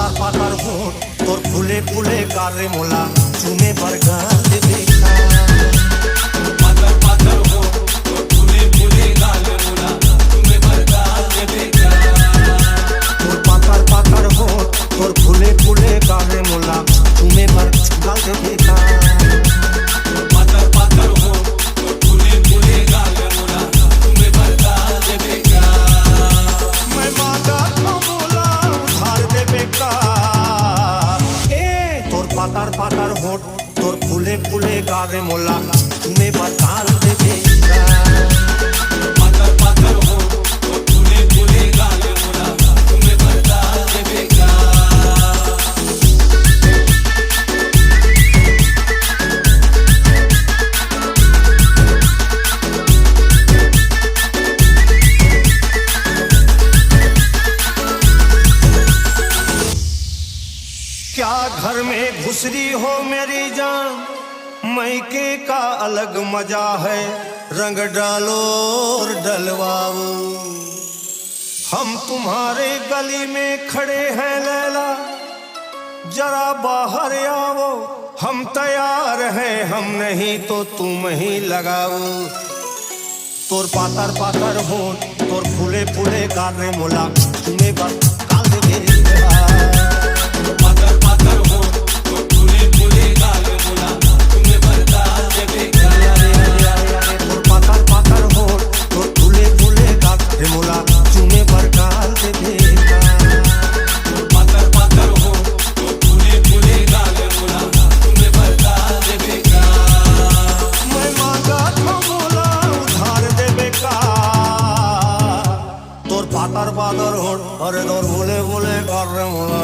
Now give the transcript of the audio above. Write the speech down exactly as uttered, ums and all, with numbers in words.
पातर पातर होठ तोर फूले फूले गाल रे मोला चूमे बर गाल देबे का। पातर पातर होठ तोर फूले फूले गाल रे मोला चूमे बर गाल देबे का। तोर पातर पातर होठ तोर फूले फूले गाल रे मोला चूमे बर गाल देबे का। पातर पातर होठ तोर फूले फूले गाल रे मोला चूमे बर गाल देबे का। मैं मांगत हूँ मोला उधार देबे का। ए, तोर पातर पातर होठ तोर फूले फूले गाल रे मोला चूमे बर गाल देबे का। पातर पातर होठ तोर फूले फूले गाल रे मोला चूमे बर गाल देबे का। क्या घर में घुसरी हो मेरी जान, मइके का अलग मजा है, रंग डालो और डलवाओ। हम तुम्हारे गली में खड़े हैं लैला, जरा बाहर आओ, हम तैयार हैं, हम नहीं तो तुम ही लगाओ। तोर पातर पातर होठ तोर फूले फूले गाल रे मोला चूमे बर गाल देबे का। पातर पातर होठ तोर फूले फूले गाल रे मोला चूमे बर गाल देबे का। तोर पातर पातर होठ तोर फूले फूले गाल रे मोला चूमे बर गाल देबे का। पातर पातर होठ तोर फूले फूले गाल रे मोला चूमे बर गाल देबे का। मैं मांगत हूँ मोला उधार देबे का। तोर पातर पातर होठ अरे तोर फूले फूले गाल रे मोला